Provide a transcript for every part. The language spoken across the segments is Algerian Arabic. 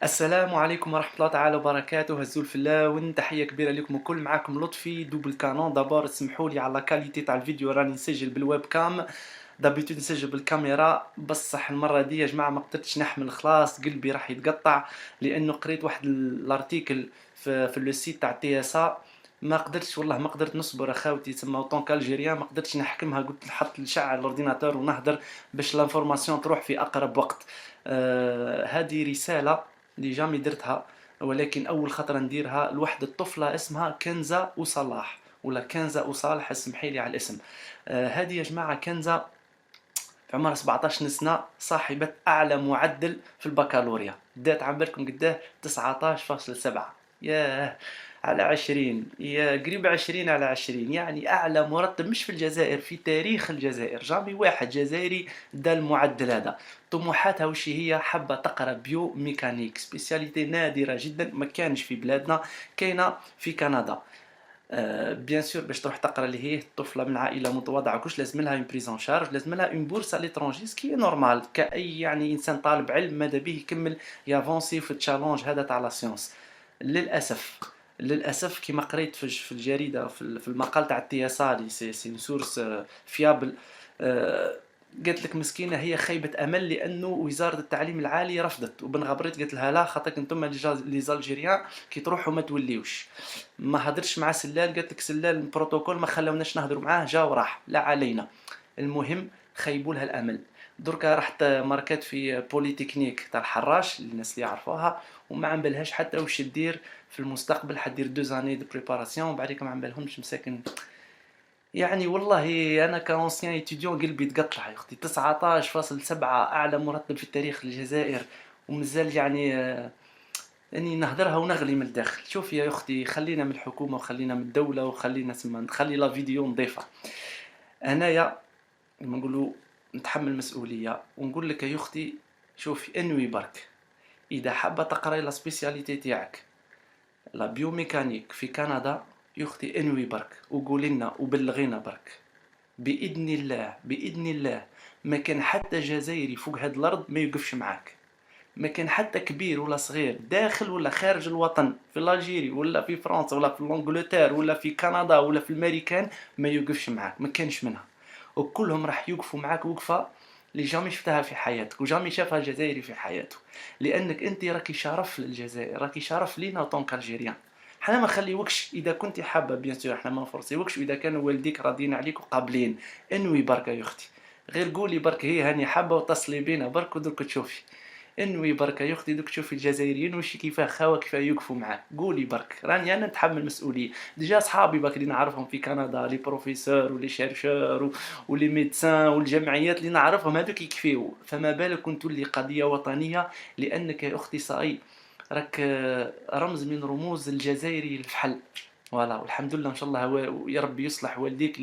السلام عليكم ورحمة الله تعالى وبركاته. azul fellawen، تحية كبيرة لكم الكل. معاكم لطفي double canon. d'abord اسمحوا لي على qualité تاع الفيديو، راني نسجل بال webcam. d'habitude نسجل بالكاميرا، بصح المرة دي يا جماعة ما قدرتش نحمل، خلاص قلبي راح يتقطع، لأنه قريت واحد l'article في le site تاع TSA. ما قدرتش، والله ما قدرت نصبر اخاوتي. تسمى en tant qu'Algérien ما قدرتش نحكمها، قلت نحط نشعل l'ordinateur ونهدر باش l'information تروح في اقرب وقت. هذه رسالة اللي jamais درتها، ولكن اول خطره نديرها لواحد الطفلة اسمها كنزه وصلاح ولا كنزه وصالح، اسمحي لي على الاسم. هذه يا جماعة كنزه في عمرها 17 سنه، صاحبه اعلى معدل في البكالوريا. دات عن بالكم قداه؟ 19.7، ياه، على 20، يا قريب 20 على 20. يعني أعلى مرتب مش في الجزائر، في تاريخ الجزائر jamais واحد جزائري دا المعدل هذا. طموحاتها وش هي؟ حابة تقرا biomécanique، spécialité نادرة جدا، ما كانش في بلادنا، كاينة في كندا. Bien sûr باش تروح تقرا، اللي هي طفله من عائلة متواضعه، كلش لازم لها une prise en charge، لازم لها une bourse à l'étranger، ce qui est normal. كاي يعني انسان طالب علم ماذا به يكمل ي avancer في ال challenge هذا تاع la science. للاسف للاسف، كما قريت في الجريده، في المقال تاع ال TSA اللي c'est une source fiable، قالت لك مسكينه هي خيبه امل، لانه وزارة التعليم العالي رفضت، وبن غبريت قالت لها لا، خاطر انتم les Algériens كي تروحوا ما توليوش. ما هدرش مع سلال، قالت لك سلال البروتوكول ما خلاوناش نهضروا معاه، جا وراح، لا علينا. المهم خيبوا لها الامل. دركا راحت ماركات في بوليتكنيك تاع الحراش، الناس اللي يعرفوها، وما عم بالهاش حتى واش دير في المستقبل. حدير 2 années de préparation وبعديك ما عم بالهمش مساكن. يعني والله انا ك ancien étudiant قلبي تقطع يا اختي. 19.7، اعلى مرتب في التاريخ الجزائر، ومازال يعني اني نهدرها ونغلي من الداخل. شوف يا اختي، خلينا من الحكومة وخلينا من الدولة وخلينا تسمى نخلي la vidéo نظيفه. انايا لما نقولوا نتحمل مسؤولية ونقول لك يا اختي، شوفي، انوي برك، اذا حابة تقراي la spécialité تاعك la biomécanique في كندا، يا اختي انوي برك وقولي لنا وبلغينا برك. باذن الله، باذن الله ما كان حتى جزائري فوق هاد الارض ما يوقفش معاك. ما كان حتى كبير ولا صغير، داخل ولا خارج الوطن، في l'Algérie ولا في فرنسا ولا في l'Angleterre ولا في كندا ولا في الامريكان، ما يوقفش معاك، ما كانش منها. وكلهم راح يوقفوا معاك وقفه اللي jamais شفتها في حياتك و jamais شافها الجزائري في حياته، لانك انت راكي شرف للجزائر، راكي شرف لينا en tant qu'Algériens. حنا ما نخليوكش اذا كنت حابه، bien sûr حنا ما نفرسيوكش، واذا كانوا والديك راضيين عليك وقابلين. انوي بركة يا اختي، غير قولي برك هي هاني حابة وتصلي بينا برك ودرك تشوفي. انوي بركة يا اختي، دوك تشوفي الجزائريين وش كيفاه خاوه، كيفاه يوقفوا معاك. قولي برك راني انا نتحمل مسؤوليه. déjà صحابي باك اللي نعرفهم في كندا، les professeurs و les chercheurs و les médecins والجمعيات اللي نعرفهم، هذوك يكفيو، فما بالك كنت تولي قضية وطنيه، لانك يا اختي صاي راك رمز من رموز الجزائري الفحل. voilà، والحمد لله، ان شاء الله يا ربي يصلح والديك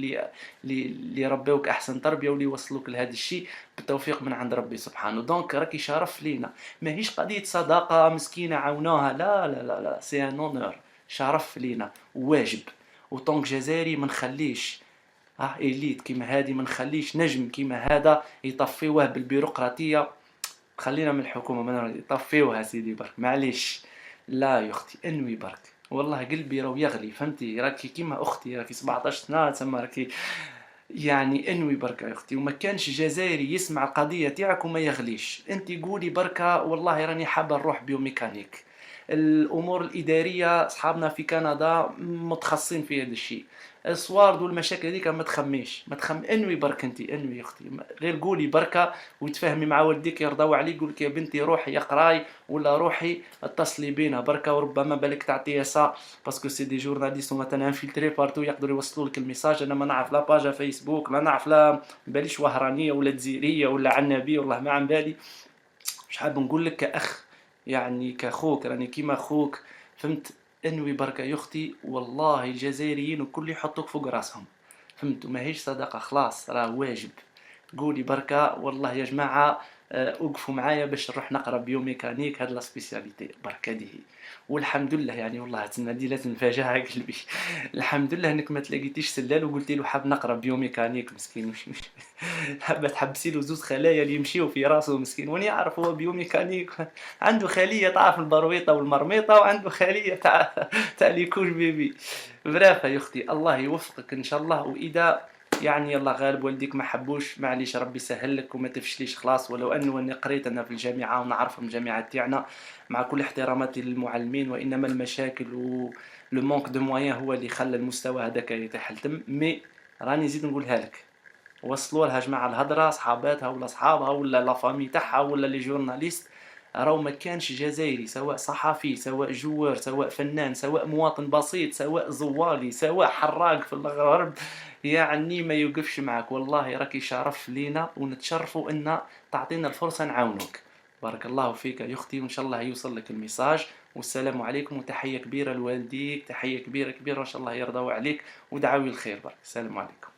اللي ربوك احسن تربيه واللي وصلوك لهذا الشيء بالتوفيق من عند ربي سبحانه. donc راكي شرف لينا، ماهيش قضية صداقه مسكينه عاونوها، لا لا لا لا، c'est un honneur، شرف لينا وواجب. و en tant que جزائري ما نخليش élite كيما هادي، ما نخليش نجم كيما هذا يطفيوه بالبيروقراطيه. خلينا من الحكومه، ما يطفيوها سيدي برك معليش. لا يا اختي، انوي برك، والله قلبي راهو يغلي، فهمتي؟ راكي كيما اختي، راكي 17 سنه، تسمى راكي يعني انوي بركة يا اختي، وما كانش جزائري يسمع القضية تاعك وما يغليش. انت قولي بركة والله راني حابة نروح biomécanique. الامور الادارية اصحابنا في كندا متخصصين في هذا الشيء. الصوارد والمشاكل هذيك ما تخميش، ما تخم، انوي برك انت، انوي يا اختي، غير قولي بركة وتفهمي مع والديك يرضاو عليك، يقول لك يا بنتي روحي اقراي ولا روحي اتصلي بينا بركه. وربما بالك تعطيها ça parce que c'est des journalistes مثلا infiltrés partout، يقدروا يوصلوا لك ال message. انا ما نعرف لا page فيسبوك، لا نعرف لا باليش وهرانيه ولا جزيريه ولا عنابيه، والله ما عن بالي. مش حاب نقول لك كاخ، يعني كاخوك، راني كيما خوك، فهمت؟ انوي بركة يا اختي، والله الجزائريين وكل يحطوك فوق راسهم، فهمت؟ وماهيش صدقه، خلاص راه واجب. قولي بركه، والله يا جماعة وقفوا معايا باش نروح نقرا biomécanique، هاد la spécialité برك. هذه والحمد لله، يعني والله تسنى لازم نفاجئها قلبي. الحمد لله انك ما تلاقيتيش سلال وقلتي له حاب نقرا biomécanique. مسكين، مش حابة تحبسي له زوز خلايا اللي يمشيو في راسه. مسكين، وين يعرف هو biomécanique؟ عنده خليه تعرف البرويطه والمرميطه، وعنده خليه تاع les couches bébé. bref يا اختي، الله يوفقك ان شاء الله. واذا يعني الله غالب والديك ما حبوش، معليش، ربي يسهل لك وما تفشليش خلاص. ولو انه اني قريت انا في الجامعة ونعرفهم الجامعة تاعنا، مع كل احتراماتي للمعلمين، وانما المشاكل و le manque de moyens هو اللي خلى المستوى هذاك يتحلتم. mais راني نزيد نقولها لك، وصلوا لها جماعة الهضره، صحاباتها ولا صحابها ولا la famille تاعها ولا les journalistes، راهو ما كانش جزائري، سواء صحفي، سواء joueur، سواء فنان، سواء مواطن بسيط، سواء زوالي، سواء حراق في الغرب، يعني ما يوقفش معك. والله راكي شرف لينا ونتشرفوا ان تعطينا الفرصة نعاونوك. بارك الله فيك يا اختي، وان شاء الله يوصل لك ال message. والسلام عليكم، وتحية كبيرة لوالديك، تحية كبيرة كبيره، وان شاء الله يرضوا عليك ودعاوي الخير برك. السلام عليكم.